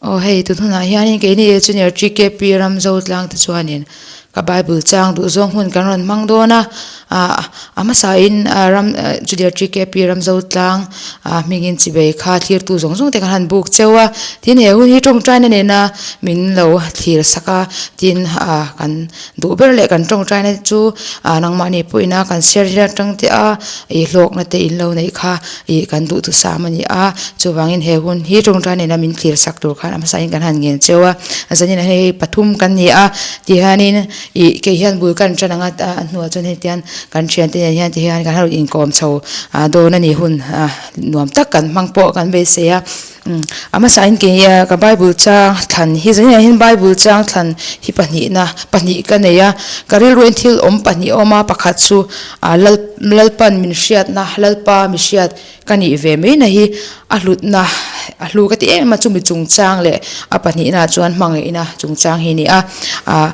Aw hei tun hunah hianin keini Junior TKP Ramzotlang te chuanin ka bible chang duh zawng hun kan rawn hmang dawn a ah a hmasain ah ram Junior TKP Ramzotlang ah hmingin chibei kha thlirtu zawng zawng te kan han buk cheu a tin he hun hi tawngtaina nena min lo thlir sak a tin ah kan Duh ber leh kan tawngtaina te chu ah nangmahni pawhin a kan share hian atang te a ih hlawkna te in lo neih kha ih kan duhthusam a ni a chuvangin he hun hi tawngtai nena min thlir sak tur khan a hmasain kan han ngen cheu a zanin ah hian hei pathum kan ni a tihianin ih kei hian bul kan tan ang a a hnuah chuan heti hian kan thiante nen hian ti hian kan han inkawm chho ah dawn a ni hun ah nuam tak kan hmang pawh kan beisei a. A hmasain kei ka Bible chang thlan hi zanin ah hian Bible chang thlan hi pahnihna pahnih ka nei a, ka rilruin thil awm pahnih a awm a, pakhat chu ah lal Lalpan min hriatna Lalpa mi hriat ka nih ve mai na hi a hlutna a hlu ka ti em em a chumi chungchang leh a pahnihna chuan hmangaihna chungchang hi a ni a, ah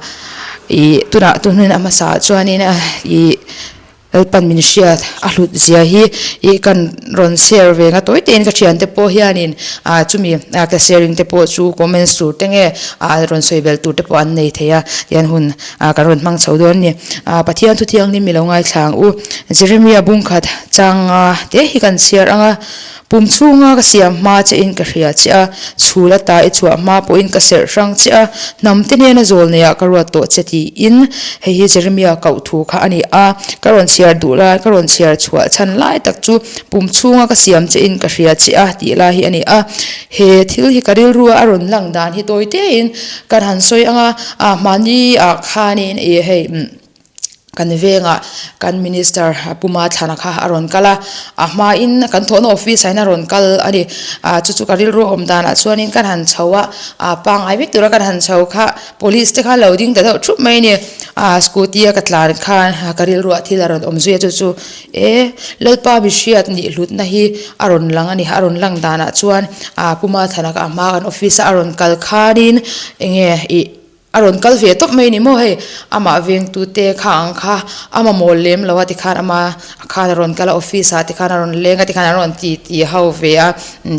ih tunah tunah a hmasaah chuanin ih. Lalpan min hriat a hlut zia hi ih kan rawn share ve nga tawi tein ka thiante pawh hianin ah chumi ah ka sharing te pawh chu comments tur te nge ah rawn sawi belh tur te pawh an nei thei a tihian hun ah kan rawn hmang chho dawn a ni. Ah Pathian thu thianghlim i lo ngaithla ang u. Jeremia bungkhat changa te hi kan chhiar ang a. Pum chhunga ka siam hma che in ka hria che a, chhul ata i chhuah hma pawhin ka serh hrang che a, hnam te nena zawl neiah ka ruat tawh che tiin hei hi Jeremia koh thu kha a ni a, ka rawn chhiar duh lai, ka rawn chhiar chhuah chhan lai tak chu pum chhunga ka siam che in ka hria che a tih lai hi a ni a. He thil hi ka rilrua a rawn lang dan hi tawi tein kan han sawi ang a, ah mahni ah khanin ih hei. Kan vengah kan minister Puma Thlana kha a rawn kal a, a hmain kan thawhna office ah hian a rawn kal a ni. Ah chu chu ka rilru awm danah chuanin kan han chho a, ah pangngai vek tura kan han chho kha police te kha lo ding ta deuh thup mai a ni. Ah scooty a ka tlan khan ka rilruah thil a rawn awm zui a, chu chu e Lalpa mihriat nih hlutna hi a rawn lang a ni. A rawn lang danah chuan ah Puma Thlana kha a hma kan office a a rawn kal khanin enge ih. A rawn kal ve tawp mai ni maw hei, amah vengtute kha ang kha a mamawh lem lo a tikhan ama khan a rawn kal a office ah tikhan a rawn leng a tikhan an rawn ti ti ho ve a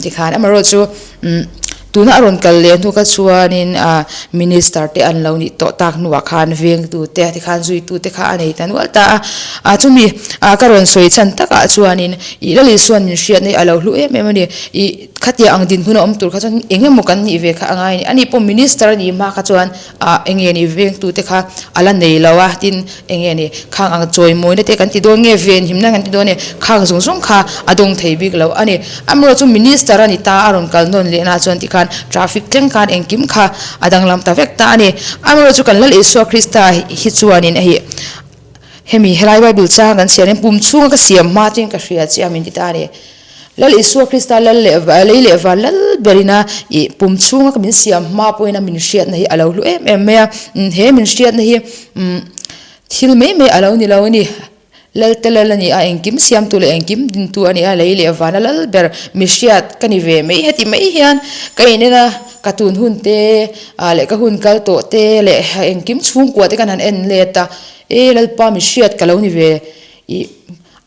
tikhan amaherawhchu umm tuna a rawn kal leh hnu kha chuanin ah minister te an lo nih tawh tak hnuah khan vengtute tikhan zuitute kha a nei ta nual ta a ah chumi ah ka rawn sawi chhan takah chuanin ih Lalisua min hriatna hi a lo hlu em em a ni ih. Khatia ang dinhmun a awm tur kha chuan eng emaw kan nih ve kha a ngai a ni. Ani pawh minister a nih hma kha chuan ah eng nge ni vengtute kha a la nei lo a, tin eng nge ni khang ang chawimawina te kan ti dawn nge venhimna kan ti dawn nge khang zawng zawng kha a dawng thei bik lo a ni. Amaherawhchu chu minister a ni ta a rawn kal nawn leh na chuan tikhan traffic thleng khan engkim kha a danglam ta vek ta a ni. Amaherawhchu kan Lal Isua Krista hi chuanin hei hemi helai Bible chang kan chhiar hian pum chhunga ka siam hma chuan ka hria che a min ti ta a ni. Lal Isua Krista lal leh lei leh van lal berin a ih pum chhunga ka min siam hma pawhin a min hriatna hi a lo hlu em em mai a, he min hriatna hi umm thil mai mai a lo ni lo a ni. Lal te lal a ni a, engkim siamtu leh engkim dintu a ni a, lei leh vana lal ber mi hriat ka ni ve mai heti mai hian ka inen a, ka tun hun te ah leh ka hun kal tawh te leh engkim chhungkua te kan han en let a, e Lalpa mi hriat ka lo ni ve ih.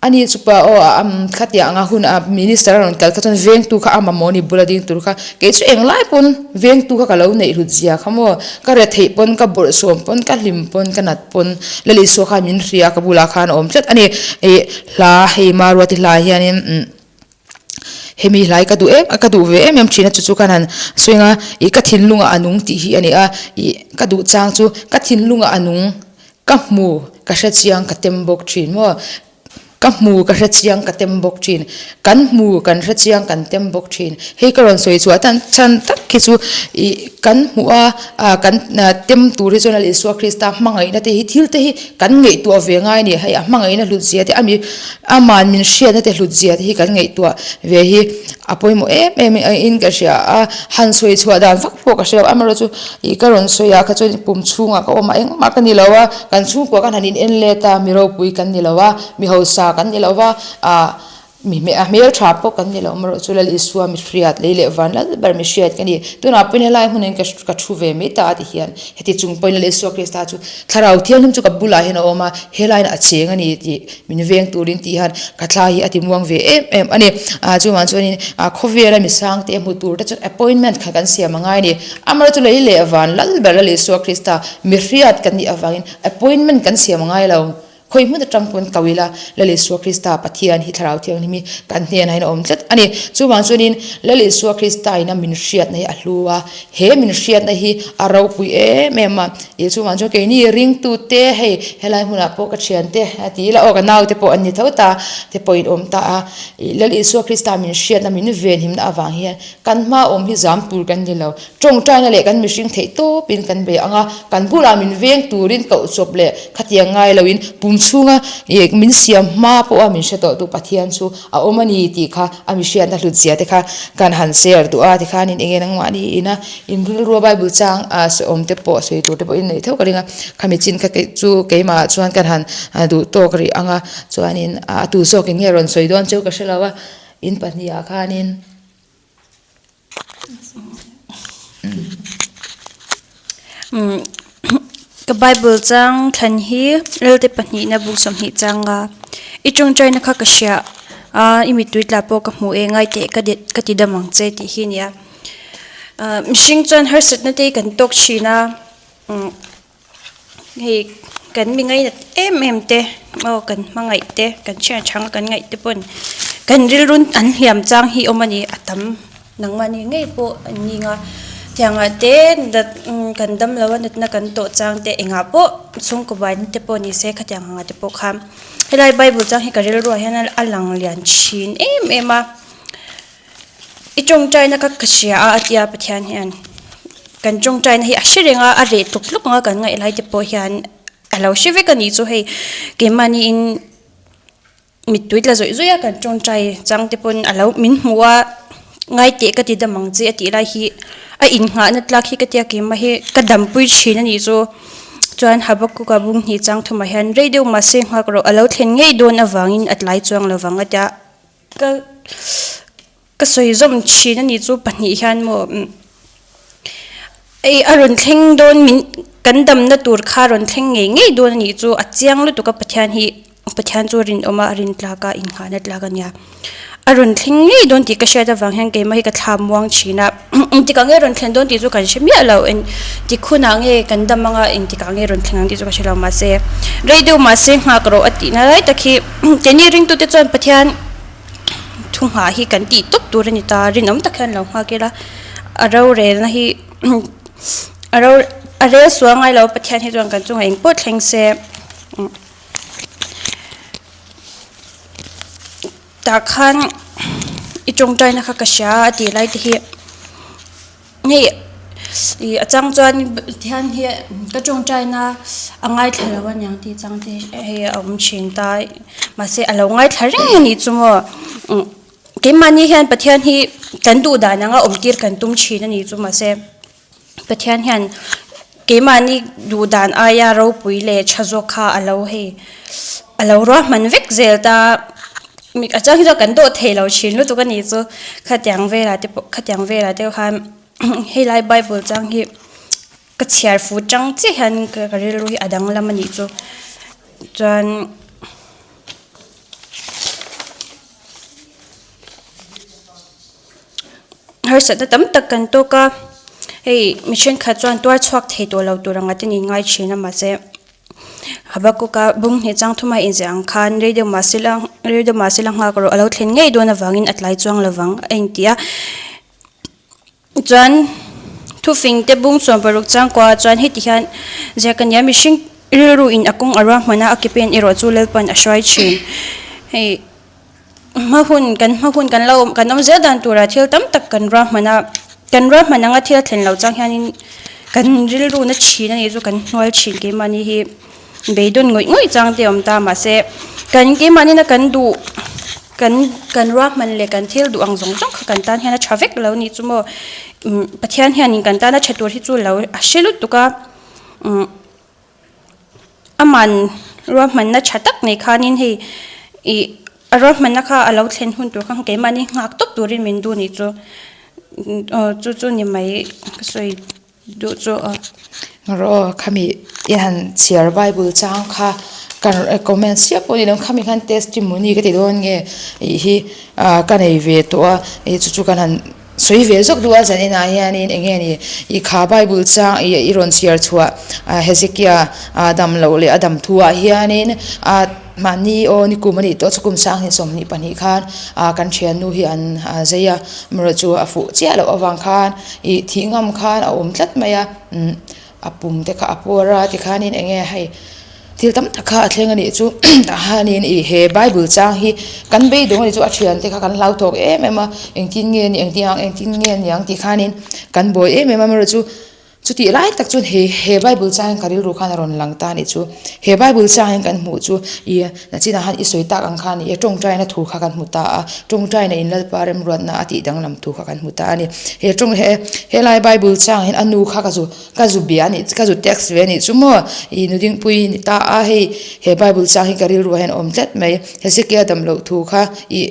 A ni chu pa aw a am khatiang anga hun a minister a rawn kal kha chuan vengtu kha a mamawh a ni bula ding tur kha kei chu englai pawn vengtu kha ka lo neih hlut zia kha maw ka retheih pawn ka bawlhsawm pawn ka hlim pawn ka nat pawn Lal Isua khan min hria ka bulah khan a awm tlat a ni ih hla hei Maruati hla hianin umm hemi hlai ka duh em ka duh ve em em thin a chu chu khan han swing a ih ka thinlungah a nung tih hi a ni a ih ka duh chang chu ka thinlungah a nung. Ka hmu ka hre chiang ka tem bawk thin maw? Ka hmu ka hre chiang ka tem bawk thin. Kan hmu kan hre chiang kan tem bawk thin. Hei ka rawn sawi chhuah tan chhan tak khi chu ih kan hmuh a ah kan tem tur hi chuan Lal Isua Krista hmangaihna te hi thil te hi kan ngaihtuah ve ngai a ni. Hei a hmangaihna hlut zia te ami aman min hriatna te hlut zia te hi kan ngaihtuah ve hi a pawimawh em em in ka hria a. Han sawi chhuah dan vak pawh ka hre lo amaherawhchu ih ka rawn sawi ah kha chuan pum chhungah ka awm a engmah ka ni lo a kan chhungkua kan han in en let a mi ropui kan ni lo a mi hausa kan ni lo va ah. Mi a hmel tha pawh kan ni lo amarawh chu Lal Isua mi hriat lei leh van lal ber mi hriat ka ni. Tunah pawhin helai hmunin ka ka thu ve mai ta a ti hian heti chung pawhin Lal Isua Krista chu thlarau thianghlim chu ka bulah hian a awm a, helaiin a cheng a ni tih min veng turin tih hian ka thla hi a ti muang ve em em a ni. Ah chuvang chuanin ah khawvela mi sangte a hmu tur te chuan appointment kha kan siam a ngai a ni. Amarawh chu lei leh van lal ber Lal Isua Krista mi hriat kan nih avangin appointment kan siam a ngai lo. Khawi hmun atang pawn ko ila, Lal Isua Krista Pathian hi Thlarau Thianghlim hi kan hnenah hian a awm tlat a ni. Chuvang chuanin Lal Isua Krista ina min hriatna hi a hlu a, he min hriatna hi a ropui em em a. Ih chuvang chuan keini ringtute hei helai hmunah pawh ka thiante a ti ila aw ka naute pawh an ni tho ta te pawhin awm ta a. Ih Lal Isua Krista min hriatna min venhimna avang hian kan hma awm hi zam tur kan ni lo. Tawngtaina leh kan mihring theih tawpin kan bei ang a, kan bulah min veng turin koh chawp leh khatiang ngai loin pum chhunga ih min siam hma pawha min hre tawhtu Pathian chu a awm a ni tih kha a mihriatna hlut zia te kha kan han share duh a, tikhanin enge nangmahni ina in rilrua Bible chang a awm te pawh sawi tur te pawhin neih theuh ka ring a, khami chin kha chu keimah chuan kan han duh tawk rih ang a, chuanin a tu zawkin nge rawn sawi dawn cheu ka hre lo a, in pahnihah khanin. Ka Bible chang thlan hi Relte pahnihna buk 20 changa i tawngtaina kha ka hria a i mittui tla pawh ka hmu e ngai teh ka ka ti dam ang che tih hi a ni a mihring chuan harsatna te kan tawk thin a. Hei kan mi ngainat em em te aw kan hmangaih te kan thian chhang a kan ngaih te pawn kan rilru an hliam chang hi awm a ni a tam nangmahni ngei pawh an ning a tiangah te nat kan dam lo a natna kan tawh chang te engah pawh chhungkaw buaina te pawh ni se khatiang angah te pawh khan helai bible chang hi ka rilruah hian a lang lian thin em em a. I tawngtaina kha ka hria a a tia Pathian hian kan tawngtaina hi a hre reng a a reh tluk tluk ang a kan ngaih lai te pawh hian a lo hre vek a nih chu hei keimahniin mittui tla zawih zawih a kan tawngtai chang te pawn a lo min hmu a ngai teh ka ti dam ang che a tih lai hi a innghahna tlak hi ka tia keimah hi ka dampui thin a nih chu chuan Habakkuk-a bung hnih chang thumah hian rei deuh mahse nghak rawh a lo thlen ngei dawn avangin a tlai chuang lovang a tia. Ka ka sawi zawm thin a ni chu pahnih hian maw ei a rawn thleng dawn min kan damna tur kha a rawn thleng ngei ngei dawn a nih chu a chiang lutuk a Pathian hi Pathian chu a rinawm a a rin tlak a innghahna tlak a nia a rawn thleng ngei dawn tih ka hriat avang hian keimah hi ka thla muang thin a engtikah nge a rawn thlen dawn tih chu kan hre miah lo engtik hunah nge kan dam anga engtikah nge a rawn thleng ang tih chu ka hre lo mahse rei deuh mahse nghak rawh a tihna lai tak hi. Keini ringtute chuan Pathian thu nghah hi kan tih tawp tur a ni ta, rinawm tak hian lo nghak ila a rorelna hi a ro a rel sual ngai lo Pathian hi chuan kan chungah engpawh thleng se tah khan i tawngtaina kha ka hria a tih lai te hi. Hei ih a chang chuan tihian hi ka tawngtaina a ngaithla lo a niang tih chang te hei a awm thin ta mahse a lo ngaithla reng a nih chu maw keimahni hian Pathian hi kan duh dan anga awm tir kan tum thin a nih chu mahse Pathian hian keimahni duh dan aia ropui leh tha zawk kha a lo hei a lo ruahman vek zel ta. A chang hi chuan kan dawh thei lo thin lutuk a nih chu khatiang velah te pawh khatiang velah te khan helai bible chang hi ka chhiar fu chang chiah hian ka rilru hi a danglam a nih chu chuan harsatna tam tak kan tawk a hei mi thenkhat chuan tuar chhuak thei tawh lo tur anga te niin ngai thin a mahse. Habakkuk-a bung hnih chang thuma inziah ang khan rei deuh mah sela rei deuh mah sela nghak rawh a lo thlen ngei dawn avangin a tlai chuang lovang a inti a. Chuan thufing te bung chuan paruk chang kuaah chuan heti hian ziak a nia mihring rilru in a kawng a ruahman a a ke pen erawh chu Lalpan a hruai thin. Hei hma hun kan hma hun kan lo kan awm zel dan turah thil tam tak kan ruahman a kan ruahman anga thil a thlen loh chang hianin kan rilru na thin a nih chu kan hnual thin keimahni hi beidawn ngawih ngawih chang te a awm ta mahse kan keimahni na kan duh kan kan ruahman leh kan thil duh ang zawng zawng kha kan tan hian a tha vek lo a nih chu maw umm Pathian hianin kan tana tha tur hi chu lo a hre lutuk a umm. Aman ruahmanna tha tak nei khanin hei ih A ruahmanna kha a lo thlen hun tur kha keimahni nghak tawp turin min duh nih chu aw chu chu ni mai ka sawi duh chu aw. Rawh khami i han chhiar bible chang kha kan comment chiah pawh ni lo khami khan testimony ka ti dawn nge tih hi ka nei ve tawh a ih chu chu kan han sawi ve zawk duh a zan inah hianin eng nge ni ih kha bible chang ih i rawn chhiar chhuah Hezekiah dam loh leh a dam thu ah hianin ah mahni aw ni kum a nih tawh chu kum sang hi 22 khan ah kan thiannu hi an zai a amaherawh chu a fuh chiah loh avang khan ih thih ngam khan a awm tlat mai a umm a pum te kha a puar a tikhanin eng nge hei thil tam tak kha a thleng a nih chu tah hianin ih he bible chang hi kan beidawng a nih chu a thiante kha kan hlau thawk em em a engtin nge ni engtin ang engtin nge niang tih khanin kan buai em em a amaherawh chu chutih lai tak chuan he he bible chang hian ka rilru khan a rawn lang ta a nih chu he bible chang hian kan hmuh chu ih nachinah khan i sawi tak ang khan ih tawngtaina thu kha kan hmu ta a tawngtaina in Lalpa remruatna a tih danglam thu kha kan hmu ta a ni he tawng he helai bible chang hian a nu kha ka zu Ka zu bia a nih ka zu text ve a nih chu maw ih nu dingpui ni ta a hei he bible chang hi ka rilru ah hian a awm tlat mai Hezekiah dam loh thu kha ih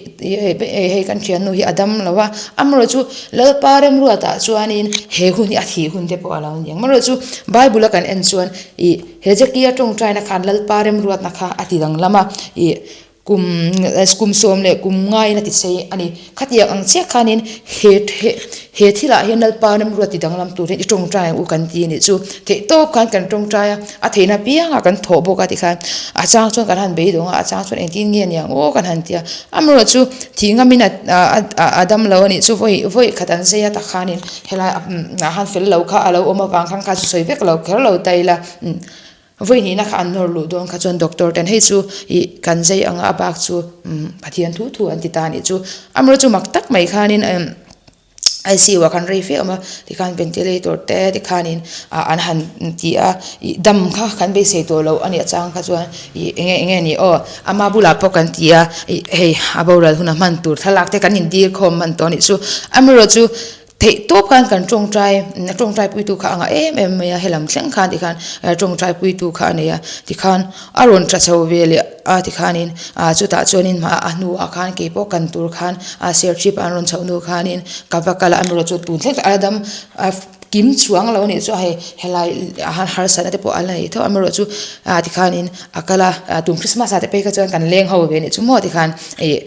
hei kan thiannu hi a dam lo a amaherawh chu Lalpa remruat ah chuanin he hun hi a thih hun te pawh a lo ni ang amaherawh chu bible a kan en chuan ih Hezekiah tawngtaina khan Lalpa remruatna kha a ti danglam a ih Kum kum sawm leh kum ngaiin a ti sei a ni. Khatiang ang chiah khanin he he he thilah hian Lalpa remruat ti danglam turin i tawngtai ang u kan ti a nih chu. Theih tawp khan kan tawngtai a, a theihna piangah kan thawh bawk a tikhan a chang chuan kan han beidawng a, a chang chuan engtin nge niang aw kan han ti a. Amaherawh chu thih ngamin a a a dam lo a nih chu vawi vawi khat an zai a tak khanin helai ah han fel lo kha a lo awm avang khan kha chu sawi vek lo kher lo ta ila. Vawi hnihna kha an nawr luh dawn kha chuan doctor ten hei chu ih kan zai anga a bak chu umm Pathian thu thu an ti ta anih chu. Amaherawhchu chu mak tak mai khanin umm ICU ah khan rei fe a awm a tikhan ventilator te tikhanin ah an han ti a ih dam kha kan beisei tawh loh a nih achang kha chuan ih enge enge ni aw ama bulah pawh kan ti a ih hei a boral hun a hman tur thlalak te kan indir khawm hman tawh anih chu. Amaherawhchu Theih tawp khan kan tawngtai, a tawngtai puitu kha a ngah em em mai a, helam thleng khan tikhan tawngtai puitu kha a nei a, tikhan a rawn tla chho ve leh a tikhanin ah chutah chuanin a hnuah khan keipawh kan tur khan a serchhip an rawn chhoh hnu khanin ka va kal a, amaherawh chu tun thleng a la dam kim chuang lo a nih chu a hei helai ah han harsatna te pawh a la nei tho a, amaherawh chu ah tikhanin a kal a, tun Christmas ah te phei kha chuan kan leng ho ve a nih chu maw tikhan ih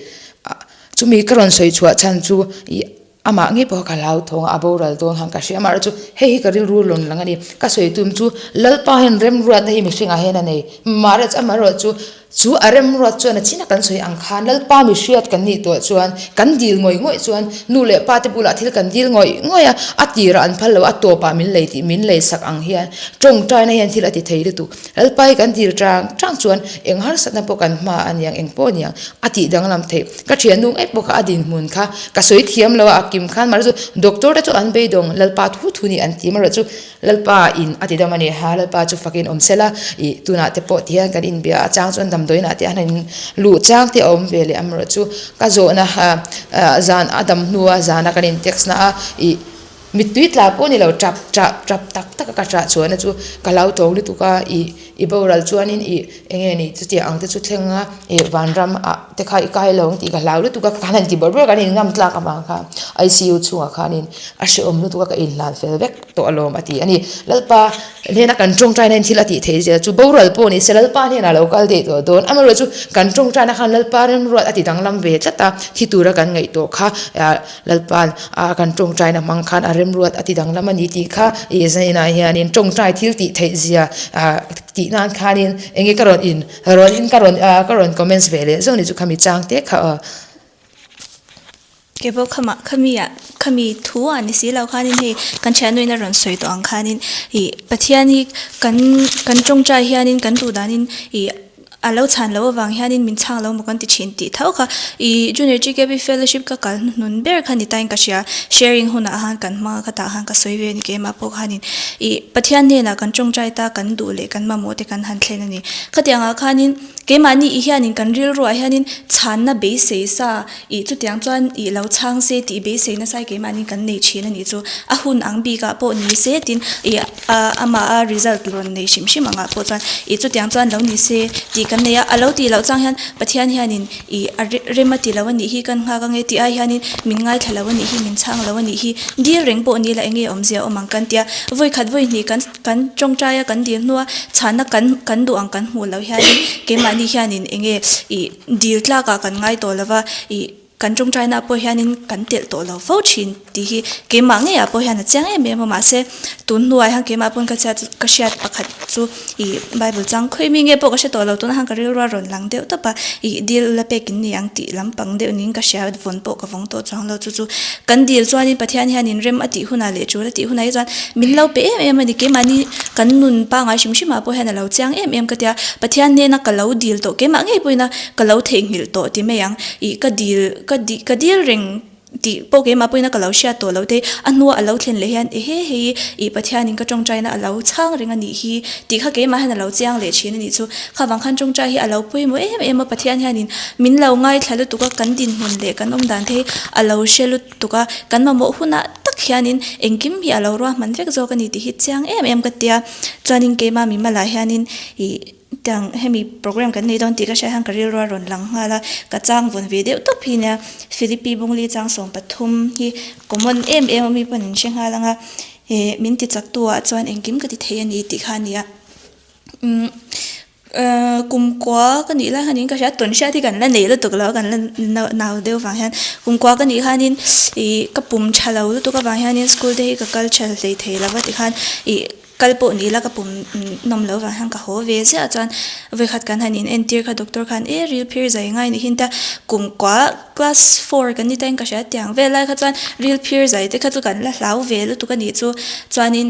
chumi ka rawn sawi chhuah chhan chu ih. Amah ngei pawh ka hlauthawng a, a boral dawn khan ka hria. Amaherawh chu hei hi ka rilru lawn lang a ni. Ka sawi tum chu Lalpa hian remruatna hi mihringah hian a nei. Mahrech amaherawh chu chu a remruat chuan a chin a kan sawi ang khan Lalpa mi hriat kan nih tawh chuan kan dil ngawih ngawih chuan nu leh pa te bulah thil kan dil ngawih ngawih a, a tirah an phal lo a, a tawpah min lei tih min lei sak ang hian tawngtaina hian thil a ti thei lutuk. Lalpa hi kan dil chang chang chuan eng harsatna pawh kan hma a niang eng pawh a niang a tih danglam theih. Ka thiannu ngei pawh kha a dinhmun kha ka sawi thiam lo a, a kim khan mahse chu doctor te chu an beidawng Lalpa thu thu nih an ti marawh chu Lalpa in a ti dam a ni ha Lalpa chu fakin awm sela ih tunah te pawh ti hian kan inbia a chang chuan damdawiinah te an han luh chang te a awm ve leh amarawh chu ka zawhna zan a dam hnua zana kan in text na a ih Mittui tla pawh ni lo tap tap tap tak tak a ka ṭah chuan a chu ka lo tawng lutuk a ih i boral chuanin ih eng nge ni chutiang ang te chu thleng a ih vanram ah te kha i kai lo ang tih ka hlau lutuk a ka han ti bawrh bawrh a kan in ngam tlak avang khan ICU chhungah khanin a hrehawm lutuk a ka inhlan fel vek tawh alawm a ti a ni. Lalpa hnena kan tawngtaina in thil a tih theih zia chu boral pawh ni se Lalpa hnenah lo kal daih tawh dawn amaherawh chu kan tawngtaina khan Lalpa remruat a ti danglam ve tlat a thi tura kan ngaih tawh kha Lalpa'n a kan tawngtaina hmang khan a remruat a ti danglam a ni tih kha i zainah hianin tawngtai thil tih theih zia tih nan khanin eng nge ka rawn in rawn in ka rawn ka rawn comments ve leh zawk ni chu khami chang te kha aw. Kei pawh khamah khami ah khami thu ah ni si lo khanin hei kan thiannuin a rawn sawi tawh ang khanin ih Pathian hi kan kan tawngtai hianin kan duh danin ih A lo chhan loh avang hianin min chhang lo maw kan ti thin tih tho kha i Junior GKB Fellowship ka kal hnuhnun ber kha ni tain ka hria. Sharing hunah khan kan hmanga ka tah khan ka sawi ve a ni keimah pawh khanin i Pathian hnenah kan tawngtai ta kan duh leh kan mamawh te kan han thlen a ni. Khatiangah khanin. Keimahni i hianin kan rilruah hianin chhanna beisei sa ih chutiang chuan ih lo chhang se tih beisei nasa hi keimahni kan nei thin a nih chu. A hun ang bikah pawh ni se tin ih amah a result rawn nei hrim hrim angah pawh chuan ih chutiang chuan lo ni se tih kan nei a. A lo tih loh chang hian Pathian hianin ih a rem a ti lo a nih hi kan nghak ange tih ai hianin min ngaithla lo a nih hi min chhang lo a nih hi dil reng pawh ni la enge awmzia awm ang kan tia. Vawikhat vawihnih kan kan tawngtai a kan dil hnua chhanna kan kan duh ang kan hmuh loh hianin keimahni hianin enge ih dil tlakah kan ngai tawh lova ih kan tawngtaina pawh hianin kan telh tawh lo fo thin tih hi keimah ngeiah pawh hian a chiang em em a mahse tun hnuah hian keimah pawn ka chhiat ka hriat pakhat chu ih bible chang khawi mi nge pawh ka hre tawh lo tunah khan ka rilru a rawn lang deuh tawp a ih dil ula pek in ni ang tih lampang deuh niin ka hria vawn pawh ka vawng tawh chuang lo chu chu kan dil chuanin Pathian hianin rem a tih hunah leh tul a tih hunah hi chuan min lo pe em em a ni keimahni kan nun pangngai hrim hrimah pawh hian a lo chiang em em ka tia Pathian hnena ka lo dil tawh keimah ngei pawhin a ka lo theihnghilh tawh ti mai ang ih ka dil ka di ka dil reng tih pawh keimah pawhin a ka lo hriat tawh lo te a hnua a lo thlen leh hian ehe hei ih Pathianin ka tawngtaina a lo chhang reng a nih hi tih kha keimah hian a lo chiang leh thin a nih chu khavang khan tawngtai hi a lo pawimawh em em a Pathian hianin min lo ngaithla lutuk a kan dinhmun leh kan awm dan te hi a lo hre lutuk a kan mamawh hunah tak hianin engkim hi a lo ruahman vek zawk a ni tih hi chiang em em ka tia chuanin keimah mimalah hianin ih. Tiang hemi program kan nei dawn tih ka hriat hian ka rilru a rawn lang nghal a, ka chang vawn ve deuh tawp hi nia Philippi Bungli chang 13 hi common em em a mi pawn in hre nghal ang a, eh min ti chak tu ah chuan engkim ka ti thei a ni tih kha a ni a, umm kum kua ka nih lai khanin ka hria tawn hriat hi kan la nei lutuk lo a kan la nau deuh vang hian kum kua ka nih khanin ih ka pum tha lo lutuk avang hianin school te hi ka kal tha hlei thei lo va tikhan ih. Kal pawh ni ila ka pum nawm lo vang hian ka haw ve ziah chuan vawikhat kan han in entir kha doctor khan e ril phir zai ngai ni hin ta kum kua class four kan ni ta in ka hria tiang vel lai kha chuan ril phir zai te kha chu kan la hlau ve lutuk a nih chu chuanin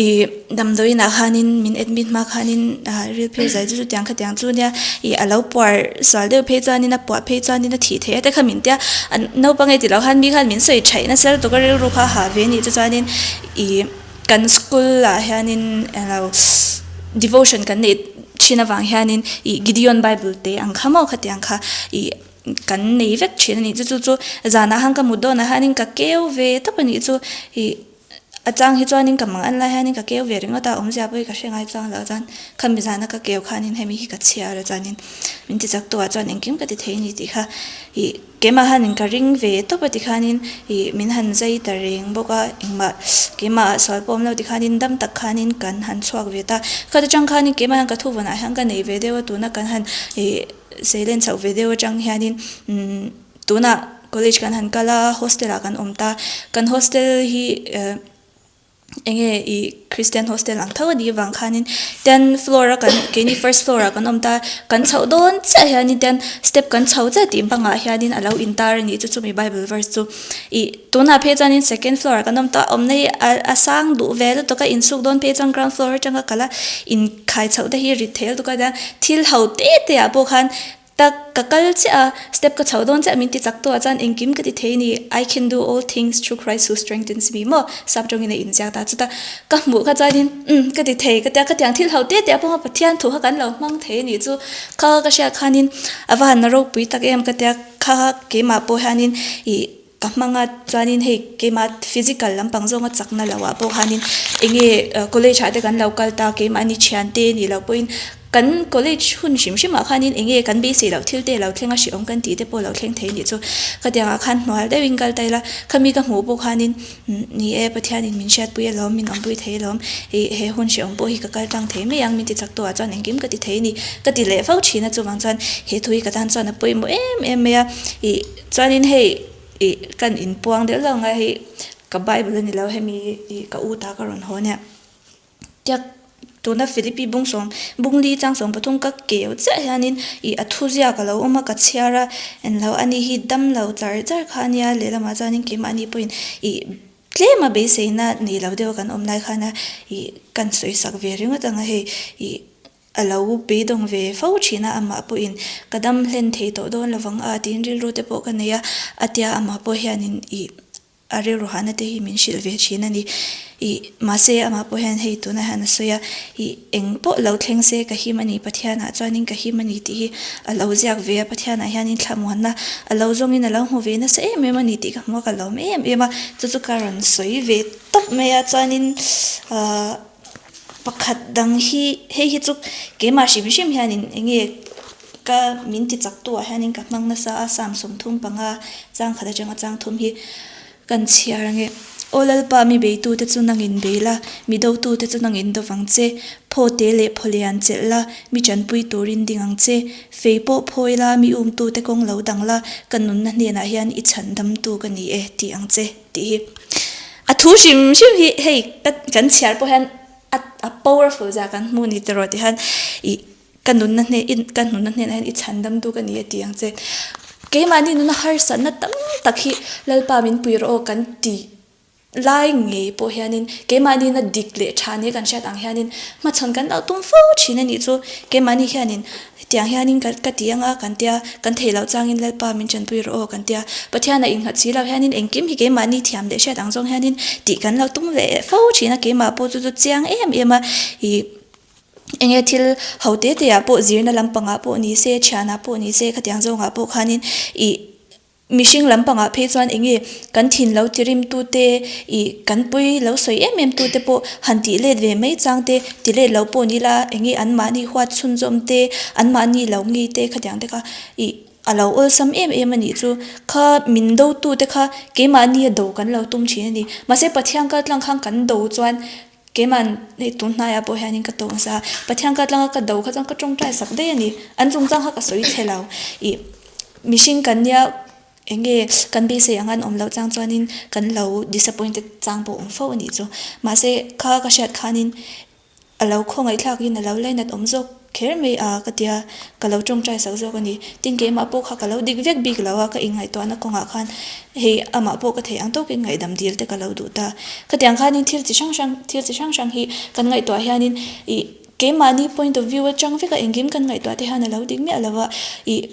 ih damdawiin ah khanin min admit hma khanin ah ril phir zai chu chutiang kha tiang chu nia ih a lo puar sual deuh phei chuanin a puah phei chuanin a thih theih a te kha min tia naupang e tilo khan mi khan min sawi thaih nasa lutuk a rilru kha a hah ve a nih chu chuanin ih. Kan school ah hianin eng lo devotion kan neih thin avang hianin ih Gideon Bible te ang kha maw khatiang kha ih kan nei vek thin a nih chu chu chu zanah khan ka mut dawnah hianin ka keu ve tawp a nih chu ih a chang hi chuanin ka mang an lai hianin ka keu ve ringawt a awmzia pawh hi ka hre ngai chuang lo chuan khami zana ka keu khanin hemi hi ka chhiar a chuanin min ti chak tawhah chuan engkim ka ti thei a ni tih kha ih. Keimah hanin ka ring ve tawp a tikhanin ih min han zai ta reng bawk a, engmah keimah ah sual pawh awm lo tikhanin dam tak khanin kan han chhuak ve ta. Khat atang khanin keimah hian ka thuvawnah hian ka nei ve deuh a, tuna kan han ih seilen chhoh ve deuh atang hianin umm tunah college kan han kal a, hostel ah kan awm ta. Kan hostel hi eh. Enge i Christian hostel ang tho a nih avang khanin ten floor a kan keini first floor ah kan awm ta kan chhoh dawn chiah hianin ten step kan chho chiah tih bangah hianin a lo intar a nih chu chumi bible verse chu ih tunah phei chuanin second floor ah kan awm ta awmna hi a a sang duh ve lutuk a insuk dawn phei chuan ground floor atanga kal a inkhai chhoh te hi rit thei lutuk a nia thil ho te te ah pawh khan Tak, ka kal chiah a, step ka chho dawn chiah min ti chak tawh ah chuan engkim ka ti thei ni, I can do all things through Christ who strengthens me maw sap tawngin a inziak ta chuta ka hmuh kha chuanin umm ka ti thei ka tia ka tiang thil ho te te a pawh Pathian thu kha kan lo hmang thei a nih chu kha ka hriat khanin a va han ropui tak em ka tia kha keimah pawh hianin ih Ka hmang a, chuanin hei keimah physical lampang zawnga chakna loh ah pawh khanin enge college ah te kan lo kal ta keimahni thiante nih loh pawhin kan college hun hrim hrim ah khanin enge kan beisei loh thil te lo thleng a hrehawm kan tih te pawh lo thleng thei nih chu khatiang ah khan hnual deuhin kal ta ila khami ka hmuh pawh khanin ni e Pathianin min hriatpui alawm min awmpui thei alawm ih he hun hrehawm pawh hi ka kal tlang thei mai ang min ti chak tawh ah chuan engkim ka ti thei a ni ka ti leh fo thin a chuvang chuan he thu hi ka tan chuan a pawimawh em em mai a ih. Chuanin hei ih kan inpuang deuh lo ngai hei ka bible a ni lo hemi ih ka u ta ka rawn haw nia tiak tuna Philippi bung sawm bung li chang 13 ka keu chiah hianin ih a thu ziak a lo awm a ka chhiar a englo ani hi dam lo char char kha ania lehlamah chuanin keimahni pawhin ih tlem a beiseina nei lo deuh a kan awm lai khana ih kan sawi sak ve ringawt ang a hei ih. A lo beidawng ve fo thin a, amah pawhin ka dam hlen thei tawh dawn lovang a tiin rilru te pawh ka nei a, a tia amah pawh hianin ih a rilru hahna te hi min hrilh ve thin a ni. Ih, mahse amah pawh hian hei tunah hian a sawi a, ih, eng pawh lo thleng se ka him a ni, Pathianah chuanin ka him a ni tih hi a lo ziak ve a, Pathianah hianin thlamuanna a lo zawngin a lo hmu ve nasa em em a ni tih ka hmu a, ka lawm em em a, chu chu ka rawn sawi ve tawp mai a, chuanin ahh pakhat dang hi hei hi chu keimah hrim hrim hianin eng nge ka min ti chak tu ah hianin ka hmang nasa a, Psalm 35 chang khat atanga chang thum hi. Kan chhiar ange. Aw Lalpa, mi beitute chu nangin bei la, mi dotute chu nangin do vang che. Phaw te leh phaw lian chelh la, mi tanpui turin ding ang che. Fei pawh phawi la, mi umtute kawng lo dang la, ka nunna hnenah hian i chhan damtu ka ni e, tih ang che, tih hi. A thu hrim hrim hi hei kan chhiar pawh hian a powerful zia kan hmu ni tiraw tih hian ih Ka nunna hne i ka nunna hnenah hian i chhandamtu ka ni a ti ang che. Keimahni nuna harsatna tam tak hi Lalpa min pui rawh aw kan ti lai ngei pawh hianin keimahni na dik leh tha nia kan hriat ang hianin hmachhawn kan lo tum fo thin a nih chu. Keimahni hianin hetiang hianin ka ka ti anga kan tia kan theih loh changin Lalpa min tanpui rawh aw kan tia. Pathian a innghat si lo hianin engkim hi keimahni thiam leh hriat ang zawng hianin tih kan lo tum leh fo thin a keimah pawh chu chu chiang em em a ih Enge thil ho te te ah pawh zirna lampangah pawh ni se, thianah pawh ni se khatiang zawngah pawh khanin ih mihring lampangah phei chuan enge kan thin lo ti rim tu te ih kan pui lo sawi em em tu te pawh han tih let ve mai chang te ti let lo pawh ni ila enge an mahni huat chhunzawm te an mahni lo ngei te khatiang te kha ih a lo awlsam em em a nih chu kha min do tu te kha keimahni a do kan lo tum thin a ni mahse Pathian kal tlang khan kan do chuan. Keiman hei tun hnaiah pawh hianin ka tawng sa a, Pathian ka tlanga ka do kha chuan ka tawngtai sak daih a ni. An chungchang kha ka sawi chhe lo. Ih mihring kan nia eng nge kan beisei ang an awm loh chang chuanin kan lo disappointed chang pawh awm fo a nih chu. Mahse kha ka hriat khanin a lo khawngaihthlakin a lo lainat awm zawk kher mai a ka tia ka lo tawngtai sak zawk a ni. Tin keimah pawh kha ka lo dik vek bik lo a, ka inngaihtuahna kawngah khan Hei amah pawh ka theih ang tawkin ngaihdam dil te ka lo duh ta. Khatiang khanin thil chi hrang hrang thil chi hrang hrang hi kan ngaihtuah hianin ih keimahni point of view atang veka engkim kan ngaihtuah te hian a lo dik miah lo a, ih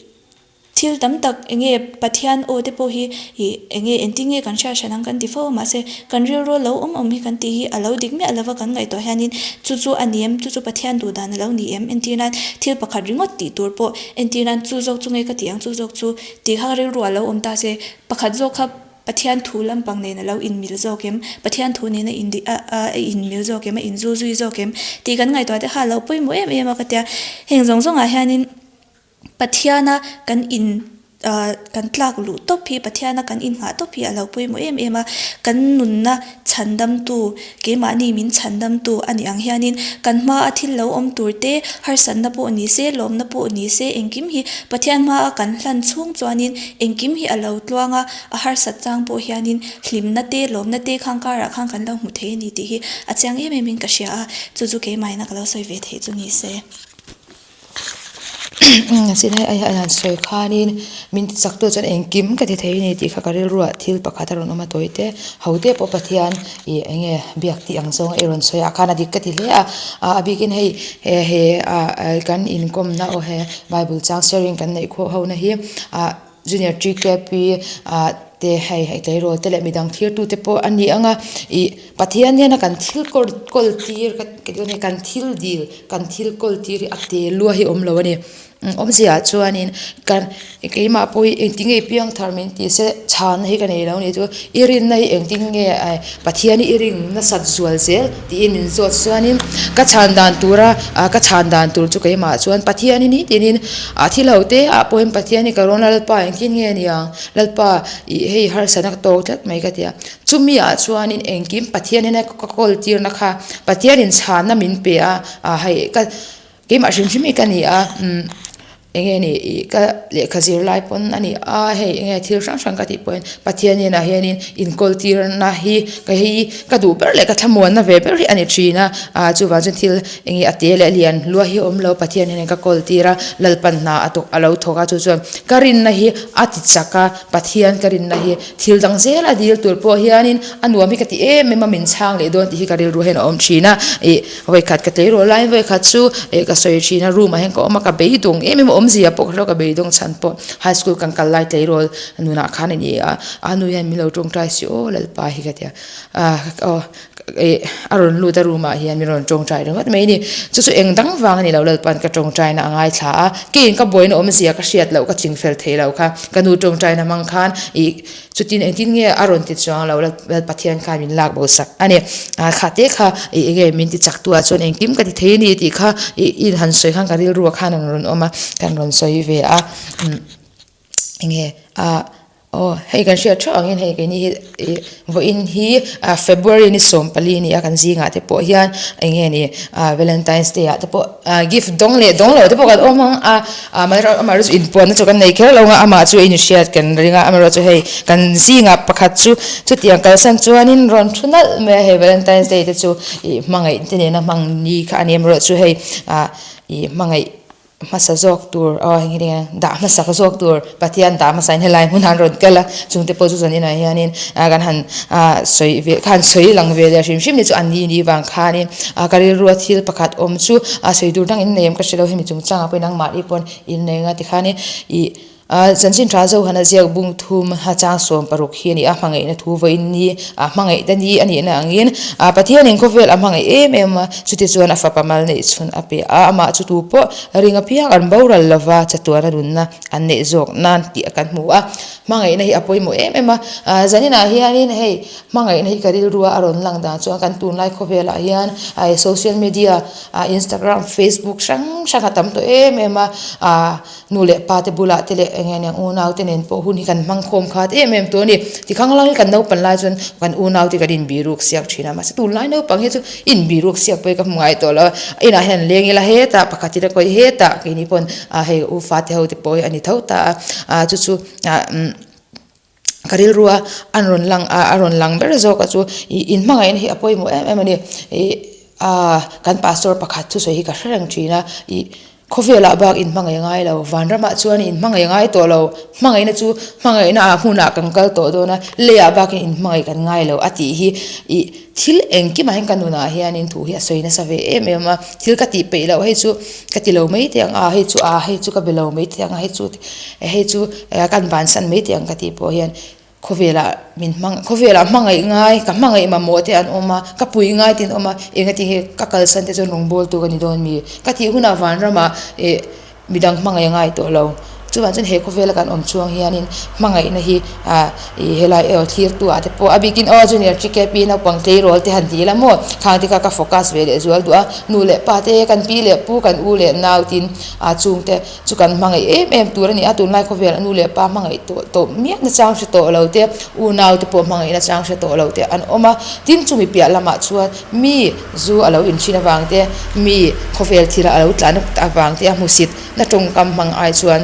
thil tam tak eng nge Pathian aw te pawh hi ih eng nge engtin nge kan hriat hran ang kan ti fo a mahse kan rilru lo awm awm hi kan tih hi a lo dik miah lo va kan ngaihtuah hianin chu chu a ni em chu chu Pathian duh dan a lo ni em entir nan thil pakhat ringawt tih tur pawh entir nan chu zawk chu nge ka tih ang chu zawk chu Tih kha rilru a lo awm ta se, pakhat zawk kha Pathian thu lampang nen a lo inmil zawk em? Pathian thu nen a indi a a inmil zawk em? A inzul zui zawk em? Tih kan ngaihtuah te kha a lo pawimawh em em a ka tia. Heng zawng zawngah hianin Pathiana kan in ah kan tlak luh tawp hi, Pathiana kan innghah tawp hi a lo pawimawh em em a. Kan nunna chhandamtu Keimahni min chhandamtu a nih ang hianin kan hmaa thil lo awm tur te, harsatna pawh ni se, lawmna pawh ni se, engkim hi Pathian hmaa kan hlan chhung chuanin engkim hi a lo tluang a, a harsat chang pawh hianin hlimna te, lawmna te khang karah khan kan lo hmu thei a ni tih hi a chiang em em in ka hria a, chu chu keimahina ka lo sawi ve theih chu ni se. Silai ai a han sawi khanin min ti chak tu chuan engkim ka ti thei a ni tih kha ka rilruah thil pakhat a rawn awm a tawi te ho te pawh Pathian ih eng nge biak tih ang zawng a rawn sawi ah khan a dik ka ti hle a ah a bikin hei he he ah kan inkawmna aw he bible chang sharing kan neih khawh ho na hi ah Junior TKP ah te hei hei tleirawl te leh midang thlir tu te pawh a ni ang a ih Pathian hian a kan thil kawl kawl tir ka ti dawn e kan thil dil kan thil kawl tir hi a te lua hi a awm lo a ni awmzia ah chuanin kan keimah pawh hi engtin nge i piang thar min tih se chhanna hi ka nei lo a ni chu i rinna hi engtin nge Pathian hi i ring nasat zual zel tiin min zawt chuanin ka chhan dan tura ah ka chhan dan tur chu keimah chuan Pathian hi ni tinin ah thil ho te ah pawhin Pathian hi ka rawn a Lalpa engtin nge a ni ang Lalpa ih hei harsatna ka tawk tlat mai ka ti a chumi ah chuanin engkim Pathian hian ka kawl tirna kha Pathianin chhanna min pe a ah hei ka keimah hrim hrim hi ka ni a umm. Eng nge ni ih ka lehkha zir lai pawn a ni a hei eng nge thil hrang hrang ka tih pawhin Pathian inah hianin inkawl tirna hi ka hei ka duh ber leh ka thlamuanna ve ber hi a ni thin a ah chuvang chuan thil eng nge a te leh lian lua hi a awm lo Pathian hianin ka kawl tir a Lalpan hna a tawk a lo thawk a chu chuan ka rinna hi a ti chak a Pathian ka rinna hi thil dang zel a dil tur pawh hianin a nuam hi ka ti em em a min chhang leh dawn tih hi ka rilru hian a awm thin a ih. Vawikhat ka tleirawl laiin vawikhat chu eh ka sawi thin a room ah hian ka awm a ka beidawng em em a. awmzia pawh ka hrelo ka beidawng chhan pawh high school kan kal lai tleirawl nunah khan a ni a, a nu hian min lo tawngtai si aw Lalpa hi ka ti a, aw ih a rawn lut a room ah hian min rawn tawngtai ringawt mai a ni. Chu chu eng dang vang a ni lo Lalpa'n ka tawngtaina a ngaithla a, keiin ka buaina awmzia ka hriat loh ka chingfel thei lo kha ka nu tawngtaina hmang khan ih Chutin engtin nge a rawn ti chuang lo, Lal Pathian khan min lak bo sak a ni. Kha te kha ih enge min ti chak tu ah chuan engkim ka ti thei a ni tih kha ih in han sawi khan ka rilru ah khan an rawn awm a, kan rawn sawi ve a. Enge ah aw hei kan hriat theuh angin hei keini hi ih vawiin hi February ni 14 a ni a kan zingah te pawh hian enge ni Valentine's Day ah te pawh gift dawng leh dawng lo te pawh kan awm ang a. Amaherawhchu chu inpuanna chu kan nei kher lo a, amah chu inhriat kan ring a, amaherawhchu hei kan zingah pakhat chu chutiang kalsan chuanin rawn thu nalh mai a, hei Valentine's Day te chu ih hmangaih te nena hmang ni kha a ni, amaherawhchu hei ah ih hmangaih hmasa zawk tur aw heng hi dah hmasak zawk tur Pathian dah hmasa in helai hmunah an rawn kal a, chungte pawh chu chuan inah hianin ah kan han ah sawi ve kha han sawi lang ve leh hrim hrim ni chu an ni ni vang khanin ah ka rilrua thil pakhat awm chu a sawi tur dang in nei em ka hre lo hemi chungchangah pawhin nangmahni pawn in nei anga tikhanin ih ah chanchin tha zohan a ziak bung thum a chang 16 hi a ni a hmangaihna thu vawiin ni ah hmangaihna ni a nihna angin ah Pathianin khawvel a hmangaih em em a chutichuan a fapa mal neih chhun a pe a amah chu tu pawh ring apiang an boral lova chatuana nunna an neih zawk nan tih kan hmu a hmangaihna hi a pawimawh em em a ah zaninah hianin hei Hmangaihna hi ka rilrua a rawn lang dan chuan kan tunlai khawvelah hian ai social media ah Instagram, Facebook hrang hrang a tam tawh em em a, ah nu leh pa te bulah te leh eng eng unau te nen pawh hun hi kan hmang khawm khat em em tawh a ni. Tikhang lang hi kan naupan lai chuan kan unau te kan inbiruk siak thin a, mahse tunlai naupang hi chu inbiruk siak pawh hi ka hmu ngai tawh lo a, inah hian an leng ila hetah pakhat in a kawih hetah keini pawn ah hei u fate ho te pawh hi a ni tho ta a, ah chu chu ah umm. Ka rilrua an rawn lang a a rawn lang ber zawk a chu ih in hmangaihna hi a pawimawh em em a ni ih ah kan pastor pakhat thusawi hi ka hre reng thin a ih khawvelah bak in hmangaih ngai lo vanramah chuan in hmangaih ngai tawh lo hmangaihna chu hmangaihna ah hmunah kan kal tawh dawn a leiah bakin in hmangaih kan ngai lo a tih hi ih thil engkimah hian ka nunah hianin thu hi a sawi nasa ve em em a thil ka tih peih loh hei chu ka ti lo mai teh ang a hei chu a hei chu ka be lo mai teh ang a hei chu hei chu kan bansan mai teh ang ka tih pawh hian khawvelah min hmang khawvelah hmangaih ngai ka hmangaih mamawh te an awm a ka pui ngai te an awm a engati nge ka kalsan te chuan rawngbawltu ka ni dawn mi ka tih hunah vanramah ih Midang hmangaih a ngai tawh lo. Chuvang chuan he khawvela kan awm chhuang hianin hmangaihna hi ah ih helai erawh thlirtu ah te pawh a bikin aw junior TKP naupang tleirawl te han ti ila maw khang te kha ka focus ve leh zual duh a nu leh pa te kan pi leh pu kan u leh nau tin ah chung te chu kan hmangaih em em tur a ni a tunlai khawvel a nu leh pa hmangaih tawh tawh miah na chang hre tawh lo te unau te pawh hmangaih na chang hre tawh lo te an awm a tin chumi piah lamah chuan Mi zu a lo inṭhin avang te, mi khawvel thil a lo tlan avang te a hmusit na tawngkam hmang ai chuan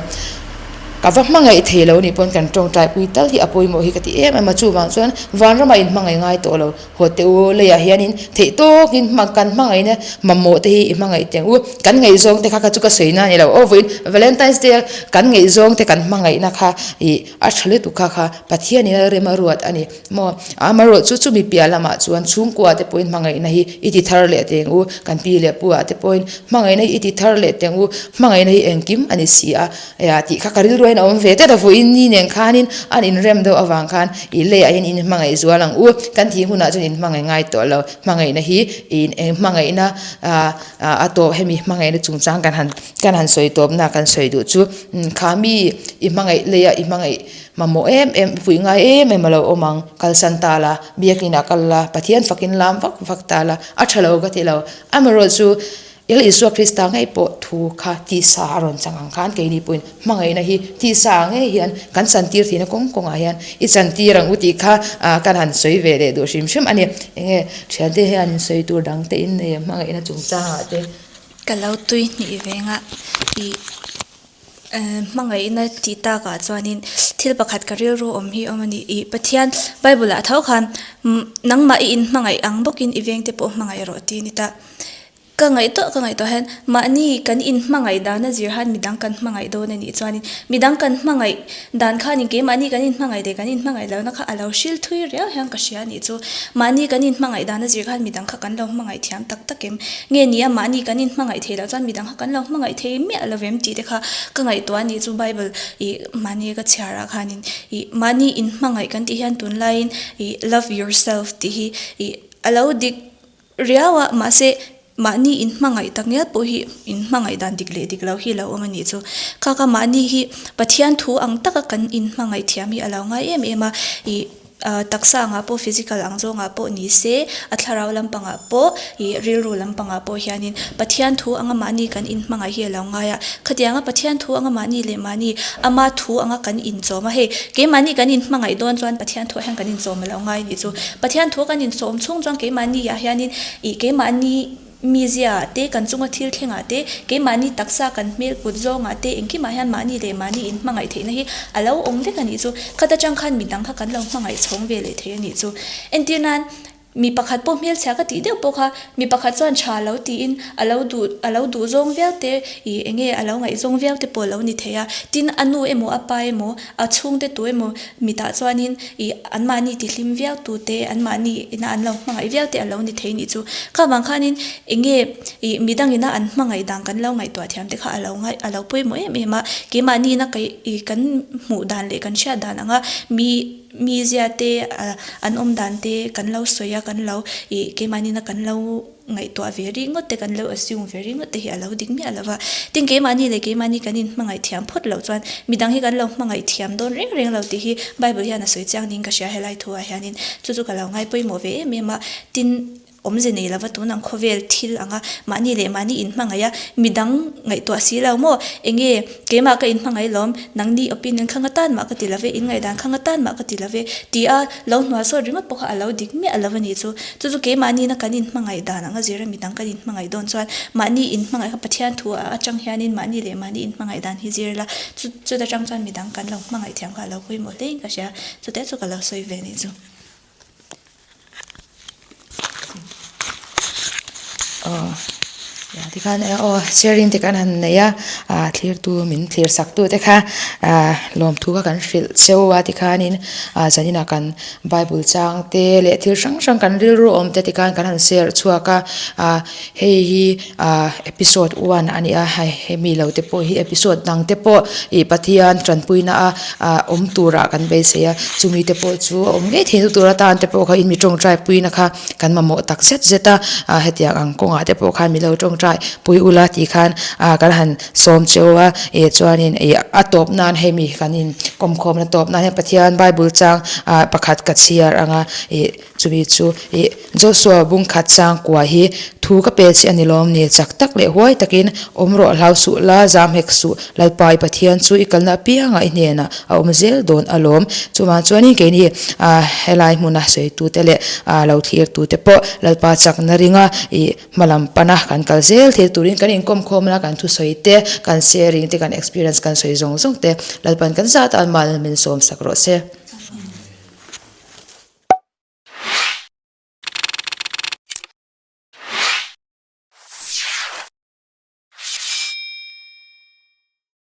ka va hmangaih thei lo nih pawn kan tawngtai pui tal hi a pawimawh hi ka ti em em a, chuvang chuan vanramah inhmangaih ngai tawh lo haw teh u, leiah hianin theih tawkin kan hmangaihna mamawh te hi i hmangaih teh ang u, kan ngaihzawng te kha kha chu ka sawi na a ni lo aw vawiin Valentine's Day a kan ngaihzawng te kan hmangaihna kha ih a tha lutuk kha kha Pathianin a rem a ruat a ni. Maw? Amaherawh chu chumi piah lamah chuan chhungkua te pawhin hmangaihna hi i ti thar leh teng u, kan pi leh pu ah te pawhin hmangaihna hi i ti thar leh teng u, hmangaihna hi engkim a ni si a, ea tih kha ka rilru ain a awm ve tlat a, vawiin ni nen khanin an inrem deuh avang khan i leiah hian in hmangaih zual ang u, kan thih hunah chuan in hmangaih ngai tawh lo, hmangaihna hi in eng hmangaihna a tawp hemi hmangaihna chungchang kan han kan han sawi tawpna kan sawi duh chu kha mi i hmangaih leiah i hmangaih Mamawh em em, puih ngai em em a lo awm ang, kalsan ta la, biakin ah kal la, Pathian fakin lam vak vak ta la, a tha lo ka ti lo. Amaherawh chu Lal Isua Krista ngei pawh thu kha tisa a rawn chang ang khan keini pawhin hmangaihna hi tisa ah ngei hian kan chantir thihna kawng kawngah hian i chantir ang u tih kha kan han sawi ve leh duh hrim hrim a ni. Enge thiante hian in sawi tur dang te in nei em hmangaihna chungchangah te? Ka lo tui hnih veng a, ih. Hmangaihna tih takah chuanin thil pakhat ka rilru awm hi awm a ni. Ih Pathian Bible ah tho khan nangmah i inhmangaih ang bawkin i vengte pawh hmangaih rawh tih a ni ta. Ka ngaihtuah ka ngaihtuah hian mahni kan inhmangaih dan a zir han midang kan hmangaih dawn a nih chuanin midang kan hmangaih dan khanin keimahni kan inhmangaih leh kan inhmangaih lohna kha a lo hril thui riau hian ka hria a nih chu. Mahni kan inhmangaih dan a zir khan midang kha kan lo hmangaih thiam tak tak em? Nge ni a mahni kan inhmangaih theih loh chuan midang kha kan lo hmangaih thei miah lo em tih te kha ka ngaihtuah a nih chu Bible ih mahni ka chhiar ah khanin ih mahni inhmangaih kan tih hian tunlaiin ih love yourself tih hi ih a lo dik Riau a, mahse mahni inhmangaih tak ngial pawh hi inhmangaih dan dik leh dik lo hi lo awm a nih chu. Kha kha mahni hi Pathian thu ang taka kan inhmangaih thiam hi a lo ngai em em a, ih taksa angah pawh physical ang zawngah pawh ni se, a thlarau lampangah pawh ih rilru lampangah pawh hianin Pathian thu anga mahni kan inhmangaih hi a lo ngai a. Khatianga Pathian thu anga mahni leh mahni ama thu anga kan inchawm a, hei keimahni kan inhmangaih dawn chuan Pathian thuah hian kan inchawm a lo ngai a nih chu. Pathian thu kan insawm chhung chuan keimahni ah hianin ih keimahni mizia ah te, kan chunga thil thleng ah te, keimahni taksa kan hmel kut zawng ah te engkimah hian mahni leh mahni inhmangaih theihna hi a lo awm vek a nih chu. Khat atang khan midang kha kan lo hmangaih chhawng ve leh thei a nih chu. Entir nan mi pakhat pawh hmelchhia ka tih deuh pawh kha mi pakhat chuan tha lo tiin a lo duh a lo duh zawng viau te ih enge a lo ngaihzawng viau te pawh a lo ni thei a. Tin a nu emaw a pa emaw a chhungte tu emaw mitah chuanin ih anmahni tihlim viau tu te, anmahni ina an lo hmangaih viau te a lo ni thei nih chu. Kha vang khanin eng nge ih midang ina an hmangaih dan kan lo ngaihtuah thiam te kha a lo ngaih a lo pawimawh em em a. Keimahni ina kei ih kan hmuh dan leh kan hriat dan anga mi mizia te an awm dan te kan lo sawi a kan lo ih keimahni ina kan lo Ngaihtuah ve ringawt te kan lo assume ve ringawt te hi a lo dik miah lo va. Tin keimahni leh keimahni kan inhmangaih thiam phawt loh chuan midang hi kan lo hmangaih thiam dawn reng reng lo tih hi Bible hian a sawi chiang niin ka hria helai thu ah hianin chu chu ka lo ngai pawimawh ve em em a. Tin awmze nei lova tun ang khawvel thil anga mahni leh mahni inhmangaih a midang ngaihtuah si lo maw enge Keimah ka inhmangaih lawm, nangni opinion kha nga tan mah ka ti lo ve, inngaihdan kha nga tan mah ka ti lo ve, ti a lo hnual sawt ringawt pawh kha a lo dik miah lo a nih chu. Chu chu keimahniina kan inhmangaih dan anga zira midang kan inhmangaih dawn chuan mahni inhmangaih kha Pathian thu atang hianin mahni leh mahni inhmangaih dan hi zir la, chu chuta tang chuan midang kan lo hmangaih thiam kha a lo pawimawh hlein ka hria, chute chu ka lo sawi ve a nih chu. Aw tikhan aw sharing te kan han nei a ah thlir tu min thlir sak tu te kha ah lawmthu kha kan hrilh cheu a tikhanin ah zaninah kan bible chang te leh thil hrang hrang kan rilru awm te tikhan kan han share chhuak a ah hei hi ah episode one a ni a hei hemi lo te pawh hi episode dang te pawh ih Pathian tanpuina a ah awm turah kan beisei a chumi te pawh chu a awm ngei thei na tur atan te pawh kha in mi tawngtai puina kha kan mamawh tak zet zet a ah hetiang ang kawngah te pawh khan milo tawngtai pui ula tih khan ah kan han sawm cheu a ih chuanin ih a tawp nan hemi kan in kawmkhawmna tawp nan hian Pathian bible chang ah pakhat ka chhiar anga ih Chumi chu ih Joshua bung khat chang kua hi thu ka pe che a ni lawm ni? Chak tak leh huai takin awm rawh hlau suh la, zam hek suh. Lalpa i Pathian chu i kalna apiangah i hnenah a awm zel dawn alawm. Chuvang chuanin keini ah helai hmuna sawitute leh ah lo thlirtute pawh Lalpa chakna ringa ih hmalam pana kan kal zel thil turin kan inkawmkhawm la, kan thusawi te, kan sharing te, kan experience kan sawi zawng zawng te Lalpan kan zat a mal min sawmsak rawh se.